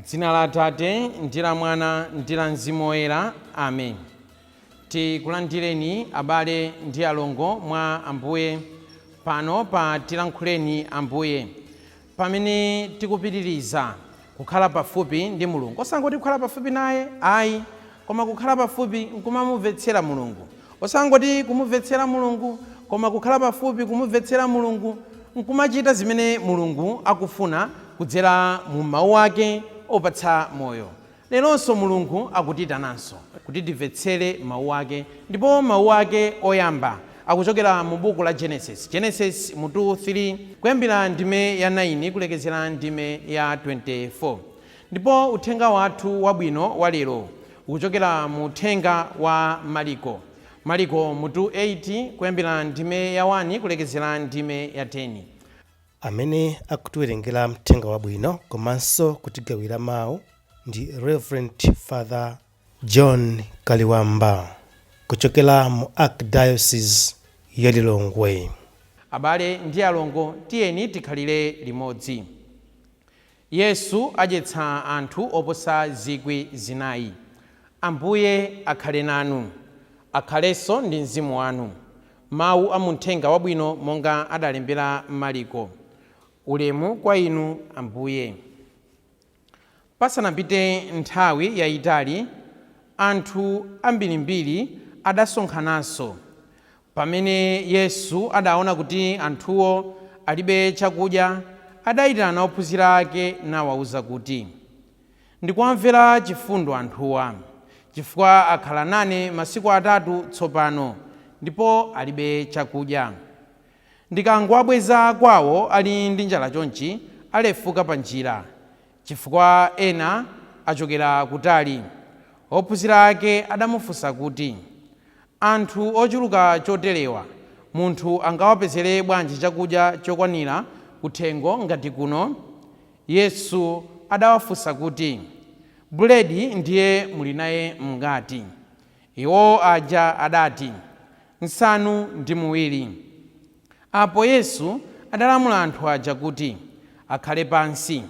Dzina la Atate ndi la Mwana ndi la Mzimu Woyera, amen. Tikulandireni abale ndi alongo mwa Ambuye pano pa Tilankhuleni Ambuye, pamene tikupitiriza kukhala pafupi ndi Mulungu. Osangoti kukhala pafupi naye ayi, koma kukhala pafupi nkumamumvetsera Mulungu. Osangoti kumumvetsera Mulungu, koma kukhala pafupi kumumvetsera Mulungu nkumachita zimene Mulungu akufuna kudzera mu mawu ake opatsa moyo. Leronso Mulungu akutiitananso kuti timvetsere mawu ake, ndipo mawu ake oyamba akuchokera mu buku la Genesis, Genesis mutu 3 kuyambira ndime ya 9 kulekezera ndime ya 24. Ndipo uthenga wathu wabwino wa lero ukuchokera mu uthenga wa Mariko, Mariko mutu 8 kuyambira ndime ya 1 kulekezera ndime ya 10. Amene akutiwerengera mthenga wabwino komanso kutigawira mawu ndi Reverend Father John Kaliwamba kuchokera mu Archdiocese ya Lilongwe. Abale ndi alongo, tiyeni tikhalire limodzi. Yesu adyetsa anthu oposa 4,000. Ambuye akhale nanu. Akhalenso ndi mzimu wanu. Mawu a muthenga wabwino monga adalembera Mariko. Ulemu kwa inu, Ambuye. Pasanapite nthawi yayitali, anthu ambirimbiri adasonkhananso. Pamene Yesu adaona kuti anthuwo alibe chakudya, adayitana ophunzira ake nawawuza kuti, Ndikuwamvera chifundo anthuwa, chifukwa akhala nane masiku atatu tsopano, ndipo alibe chakudya. Ndikangowabweza kwawo ali ndi njala chonchi, alefuka pa njira, chifukwa ena achokera kutali. Ophunzira ake adamufunsa kuti, Anthu ochuluka choterewa, munthu angawapezere bwanji chakudya chokwanira kuthengo ngati kuno? Yesu adawafunsa kuti, Buledi ndiye muli naye mngati? Iwo aja adati, Msanu ndi muwiri. Apo Yesu adalamula anthu aja kuti akhale pansi.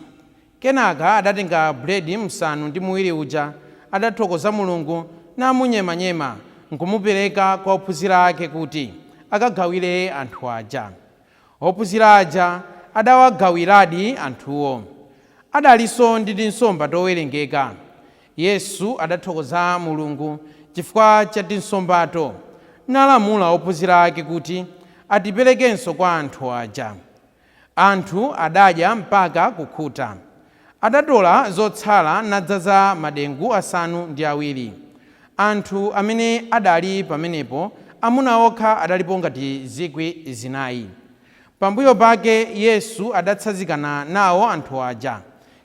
Kenaka adatenga buledi msanu ndi muwiri uja, adathokoza Mulungu, namunyemanyema, nkumupereka kwa ophunzira ake kuti akagawire anthu aja. Ophunzira aja adawagawiradi anthuwo. Adalinso ndi tinsomba towerengeka. Yesu adathokoza Mulungu chifukwa cha tinsombato, nalamula ophunzira ake kuti atiperekenso kwa anthu aja. Anthu adadya mpaka kukhuta. Adatola zotsala nadzaza madengu asanu ndi awiri. Anthu amene adali pamenepo, amuna okha adalipo ngati 4,000. Pambuyo pake Yesu adatsanzikana nawo anthu aja.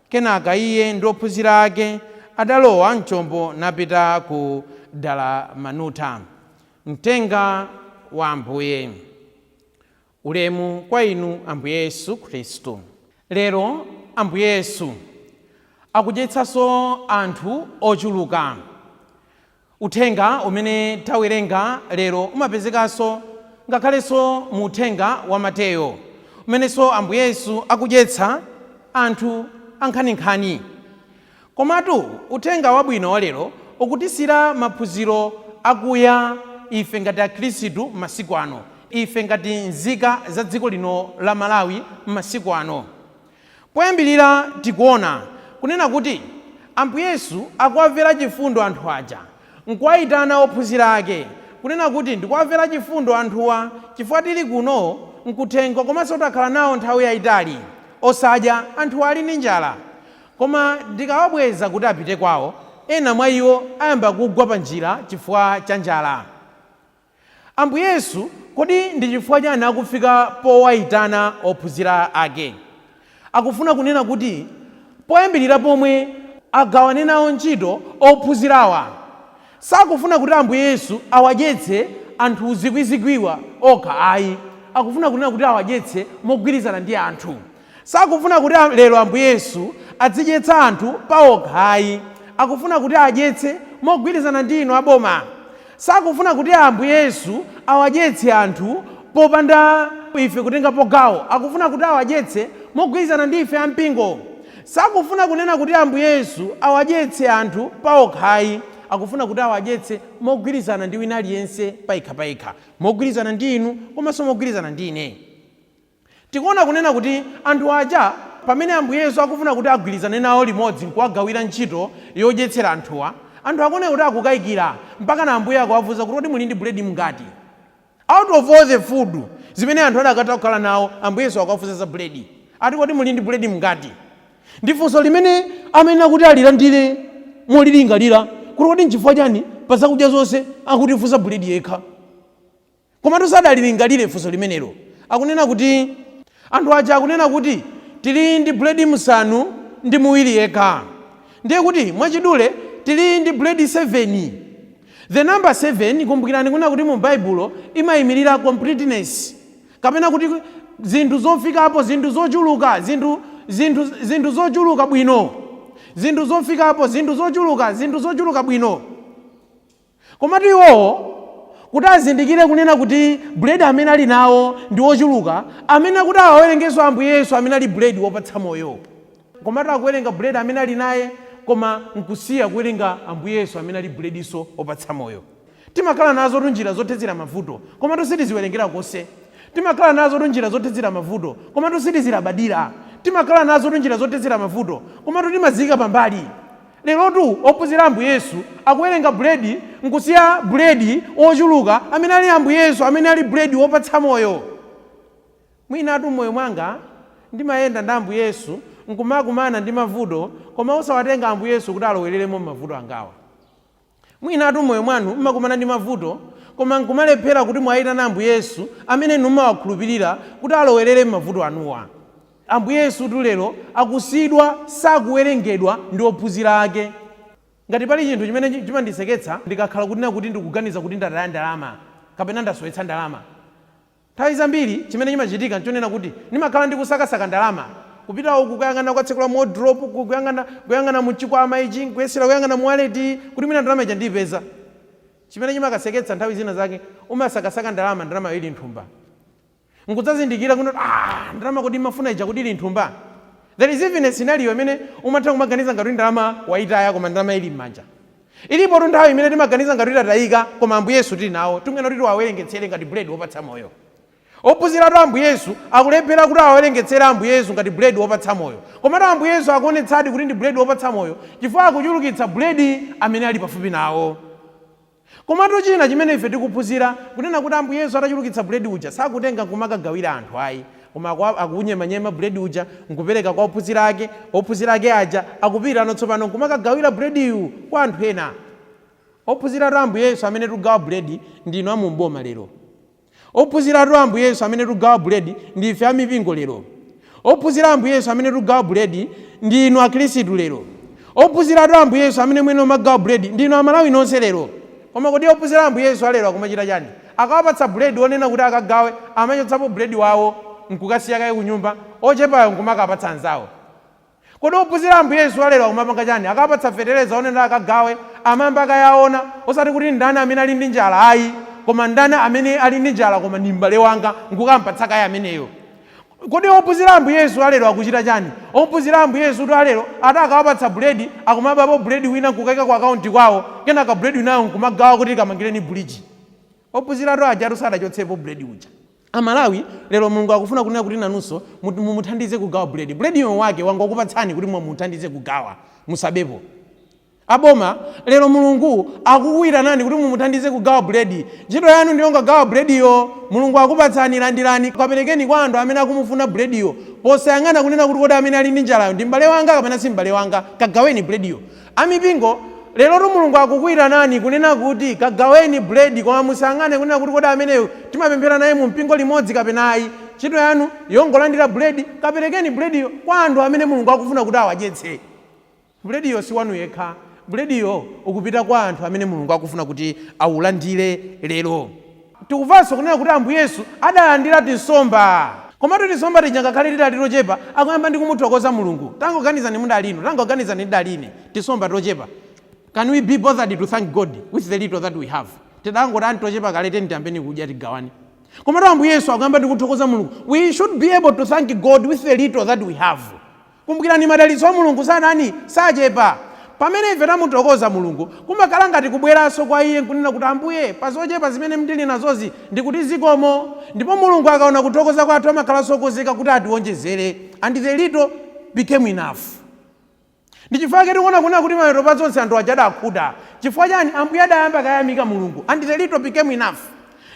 Kenaka Iye ndi ophunzira ake adalowa m'chombo napita ku Dalamanuta. Mthenga wa Ambuye. Ulemu kwa inu, Ambuye Yesu Khristu. Lero Ambuye Yesu akudyetsanso anthu ochuluka. Uthenga umene tawerenga lero umapezekanso ngakhalenso mu uthenga wa Mateyo, umenenso Ambuye Yesu akudyetsa anthu ankhaninkhani. Komatu uthenga wabwino wa lero ukutisiyira maphunziro akuya ife ngati akhristu masiku ano, ife ngati nzika za dziko lino la Malawi masiku ano. Poyambirira tikuona kunena kuti Ambuye Yesu akuwamvera chifundo anthu aja, nkuwayitana ophunzira ake kunena kuti ndikuwamvera chifundo anthuwa chifukwa tili kuno nkuthengo komanso takhala nawo nthawi yayitali osadya, anthuwa ali ndi njala. Koma ndikawabweza kuti apite kwawo, ena mwa iwo ayamba kugwa pa njira chifukwa cha njala. Ambuye Yesu kodi ndi chifukwa chani akufika powayitana ophunzira ake? Akufuna kunena kuti poyambirira pomwe agawane nawo ntchito ophunzirawa. Sakufuna kuti Ambuye Yesu awadyetse anthu zikwizikwiwa okha ayi. Akufuna kunena kuti awadyetse mogwirizana ndi anthu. Sakufuna kuti lero Ambuye Yesu adzidyetsa anthu paokha ayi. Akufuna kuti adyetse mogwirizana ndi inu aboma. Sakufuna kuti Ambuye Yesu awadyetse anthu popanda ife kutengapo gawo. Akufuna kuti awadyetse mogwirizana ndi ife ampingo. Sakufuna kunena kuti Ambuye Yesu awadyetse anthu paokhayi, akufuna kuti awadyetse mogwirizana ndi wina aliyense payekhapayekha, mogwirizana ndi inu komanso mogwirizana ndi ine. Tikuona kunena kuti anthu aja, pamene Ambuye Yesu akufuna kuti agwirizane nawo limodzi nkuwagawira ntchito yodyetsera anthuwa, anthu akuoneka kuti akukayikira, mpaka na Ambuye akuwafunsa kuti, "Kodi muli ndi buledi mngati?" Out of all the food zimene anthu adakatha kukhala nawo, Ambuye Yesu akuwafunsa za buledi, ati, "Kodi muli ndi buledi mngati?" Ndi funso limene amene akuti alilandire molilingalira kuti, kodi nchifukwa chani pa zakudya zonse akutifunsa buledi yekha? Komatu sadalilingalire funso limenelo. Akunena kuti anthu aja akunena kuti, "Tili ndi buledi 7 yekha." Ndiye kuti mwachidule tili ndi buledi 7. The number 7, kumbukirani kunena kuti mu Baibulo imayimirira completeness, kapena kuti zinthu zofikapo, zinthu zochuluka, zinthu zochuluka bwino, zinthu zofikapo, zinthu zochuluka, zinthu zochuluka bwino. Komatu iwowo kuti azindikire kunena kuti buledi amene ali nawo ndi wochuluka, amene akuti awawerengenso Ambuye Yesu amene ali buledi wopatsa moyo. Komatu akuwerenga buledi amene ali naye, koma nkusiya kuwerenga Ambuye Yesu amene ali bulediso wopatsa moyo. Timakhala nazo njira zothetsera mavuto, komatu sitiziwerengera konse. Timakhala nazo njira zothetsera mavuto, komatu sitizilabadira. Timakhala nazo njira zothetsera mavuto, komatu timaziyika pambali. Lerotu ophunzira Ambuye Yesu akuwerenga buledi nkusiya buledi ochuluka amene ali Ambuye Yesu, amene ali buledi wopatsa moyo. Mwinatu mmoyo mwanga ndimayenda ndi Ambuye Yesu nkumakumana ndi mavuto, koma osawatenga Ambuye Yesu kuti alowereremo m'mavuto angawa. Mwinatu mmoyo mwanu mmakumana ndi mavuto, koma nkumalephera kuti mwayitana Ambuye Yesu amene inu mmawakhulupirira kuti alowerere m'mavuto anuwa. Ambuye Yesu tu lero akusiyidwa, sakuwerengedwa ndi ophunzira ake. Ngati pali chinthu chimene chimandiseketsa, ndikakhala kunena kuti ndikuganiza kuti ndataya ndalama kapena ndasowetsa ndalama, nthawi zambiri chimene chimachitika nchonena kuti ndimakhala ndikusakasaka ndalama, kupita uku, kuyang'ana kwatsekula mu wardrobe, kuyang'ana muchikwama ichi, kuyesera kuyang'ana mu wallet kuti mwina ndalama ija ndiyipeza. Chimene chimakaseketsa, nthawi zina zake umasakasaka ndalama, ndalama ili nthumba, nkudzazindikira kuti, "Ah, ndalama kodi imafuna ija kuti ili nthumba?" There is even a scenario imene umatha kumaganiza ngati ndalama waitaya, koma ndalama ili m'manja. Ilipo tu nthawi imene timaganiza ngati itatayika, koma Ambuye Yesu tili nawo, tingena kuti tiwawerengetsere ngati buledi wopatsa moyo. Ophunziratu Ambuye Yesu akulephera kuti awawerengetsere Ambuye Yesu ngati buledi wopatsa moyo. Komatu Ambuye Yesu akuonetsadi kuti ndi buledi wopatsa moyo, chifukwa akuchulukitsa buledi amene ali pafupi nawo. Komatu china chimene ife tikuphunzira, kunena kuti Ambuye Yesu atachulukitsa buledi uja, sakutenga nkumakagawira anthu ayi, koma akunyemanyema buledi uja nkupereka kwa ophunzira ake. Ophunzira ake aja akupita ano tsopano nkumakagawira bulediyu kwa anthu ena. Ophunziratu Ambuye Yesu amene tikugawa buledi ndinu amumboma lero. Ophunziratu Ambuye Yesu amene tikugawa buledi ndi ife amipingo lero. Ophunzira Ambuye Yesu amene tikugawa buledi ndi inu Akhristu lero. Ophunziratu Ambuye Yesu amene mwene umagawa buledi ndinu Amalawi nonse lero. Koma kodi ophunzira Ambuye Yesu alero akumachita chani? Akawapatsa buledi onena kuti akagawe, amachotsapo buledi wawo nkukasiya kaye kunyumba, ochepayo nkumakapatsa anzawo. Kodi ophunzira Ambuye Yesu alero akumapanga chani? Akapatsa fetereza onena akagawe, amamba akayaona, osati kuti ndani amene ali ndi njala ayi, koma ndani amene ali ndi njala koma ndi m'bale wanga, nkukampatsa kaye ameneyo. Kodi ophunzira Ambuye Yesu alero akuchita chani? Ophunzira Ambuye Yesu tu alero ati akawapatsa buledi, akumabapo buledi wina nkukayika ku akaunti kwawo, kenaka buledi winayo nkumagawa kuti kamangireni bridge. Ophunziratu ajatu sadachotsepo buledi uja. Amalawi lero, Mulungu akufuna kunena kuti nanunso mumuthandize kugawa buledi. Bulediyo wake wangokupatsani kuti mumuthandize kugawa, musabepo. Aboma lero, Mulungu akukuyitanani kuti mumuthandize kugawa buledi. Ntchito yanu ndiyo ngagawa bulediyo. Mulungu akupatsani, landirani, kaperekeni kwa anthu amene akumufuna bulediyo, posayang'ana kunena kuti kodi amene ali ndi njalayo ndi m'bale wanga kapena si m'bale wanga. Kagaweni bulediyo. Amipingo lerotu, Mulungu akukuyitanani kunena kuti kagaweni buledi, koma musayang'ane kunena kuti kodi ameneyo timapemphera naye mu mpingo limodzi kapena ayi. Ntchito yanu yongolandira buledi, kaperekeni bulediyo kwa anthu amene Mulungu akufuna kuti awadyetse. Bulediyo si wanu yekha, bulediyo ukupita kwa anthu amene Mulungu akufuna kuti awulandire lero. Tikumvanso kunena kuti Ambuye Yesu adalandira tinsomba. Komatu tinsomba tija, ngakhale tidali tochepa, akuyamba ndi kumuthokoza Mulungu. Tangoganizani mudali inu, tangoganizani ndidali ine, tinsomba tochepa, can we be bothered to thank God with the little that we have? Tidangoti ani tochepa kale, teni tiyambeni kudya, tigawane. Komatu Ambuye Yesu akuyamba ndi kuthokoza Mulungu. We should be able to thank God with the little that we have. Kumbukirani, madalitso a Mulungu sanani sachepa. Pamene ife tamuthokoza Mulungu, kumakhala ngati kubweranso kwa iye nkunena kuti, "Ambuye, pa zochepa zimene ndili nazozi ndikuti zikomo." Ndipo Mulungu akaona kuthokoza kwathu, amakhalanso okonzeka kuti atiwonjezere, and the little became enough. Ndi chifukwa tikuona kunena kuti mapeto pa zonse anthu aja adakhuta. Chifukwa chani? Ambuye adayamba kayamika Mulungu, and the little became enough.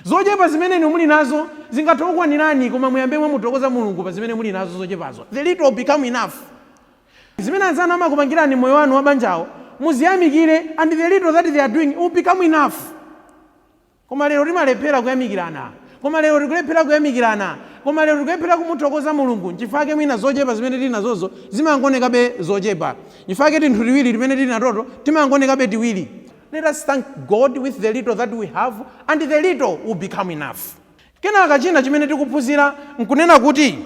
Zochepa zimene inu muli nazo zingathe kukwanirani, koma muyambe mwamuthokoza Mulungu pa zimene muli nazo zochepazo. The little will become enough. Zimene anzanu amakupangirani moyo wanu wa banjawo, muziyamikire, and the little that they are doing will become enough. Koma lero timalephera kuyamikirana, koma lero tikulephera kuyamikirana, koma lero tikulephera kumuthokoza Mulungu. Nchifukwa mwina zochepa zimene tili nazozo zimangoonekabe zochepa. Nchifukwa tinthu tiwiri timene tili natoto timangoonekabe tiwiri. Let us thank God with the little that we have, and the little will become enough. Kenaka china chimene tikuphunzira nkunena kuti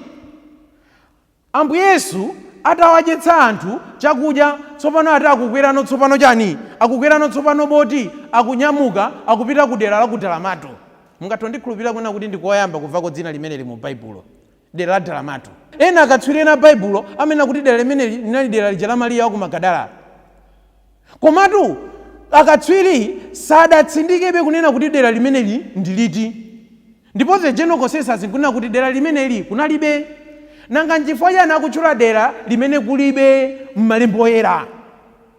Ambuye Yesu atawadyetsa anthu chakudya, tsopano ati akukwerano tsopano chani? Akukwerano tsopano boti, akunyamuka, akupita ku dera la ku Dalamato. Mungathe ndikhulupirira kunena kuti ndikoyamba kumvako dzina limeneli mu Baibulo, dera la Dalamato. Ena akatswiri ena Baibulo amene akuti dera limeneli linali dera lija la Mariya wa ku Magadala, komatu akatswiri sadatsindikebe kunena kuti dera limeneli ndi liti. Ndipo the general consensus nkunena kuti dera limeneli kunalibe. Nanga nchifukwa chani akutchula dera limene kulibe m'malembo oyera?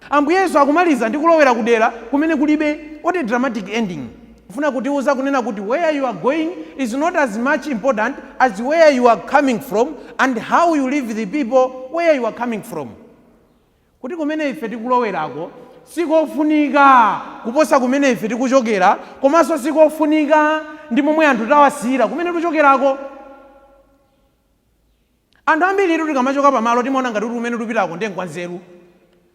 Ambuye Yesu akumaliza ndi kulowera ku dera kumene kulibe. What a dramatic ending! Kufuna kutiuza kunena kuti where you are going is not as much important as where you are coming from and how you leave the people where you are coming from. Kuti kumene ife tikulowerako sikofunika kuposa kumene ife tikuchokera, komanso sikofunika ndi momwe anthu tawasiyira kumene tikuchokerako. Anthu ambiri itu tikamachoka pamalo timaona ngati kuti kumene tikupitako ndiye nkwanzeru.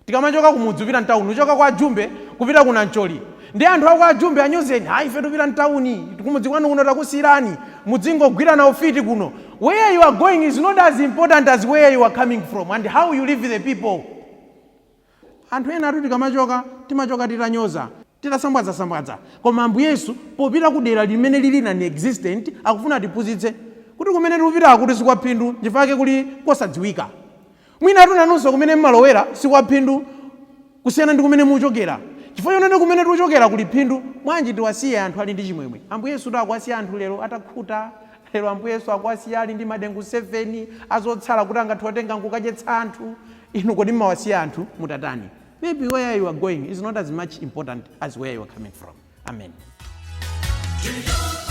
Tikamachoka kumudzi kupita mtawuni, kuchoka kwa Jumbe kupita ku Nancholi, ndi anthu ako Ajumbe anyozeni, "Hayi, ife tikupita mtawuni, kumudzi kwanu kuno takusiyirani, mudzingoagwirana ufiti kuno." Where you are going is not as important as where you are coming from and how you leave the people. Anthu ena atu tikamachoka, timachoka titanyoza, titasambwadzasambwadza. Koma Ambuye Yesu popita ku dera limene lili non-existent, akufuna tiphunzitse kuti kumene tikupitako kuti sikwaphindu, nchifukwa kuli kosadziwika. Mwina atu nanunso kumene mmalowera sikwaphindu kusiyana ndi kumene muchokera, chifukwa chonene kumene tikuchokera kuli phindu. Mwanji tiwasiye anthu ali ndi chimwemwe? Ambuye Yesu akuwasiya anthu lero atakhuta. Lero Ambuye Yesu akuwasiya ali ndi madengu 7 azotsala kuti angathe kutenga nkukadyetsa anthu. Inu kodi mmawasiya anthu mutatani? Maybe where you are going is not as much important as where you are coming from. Amen. Do you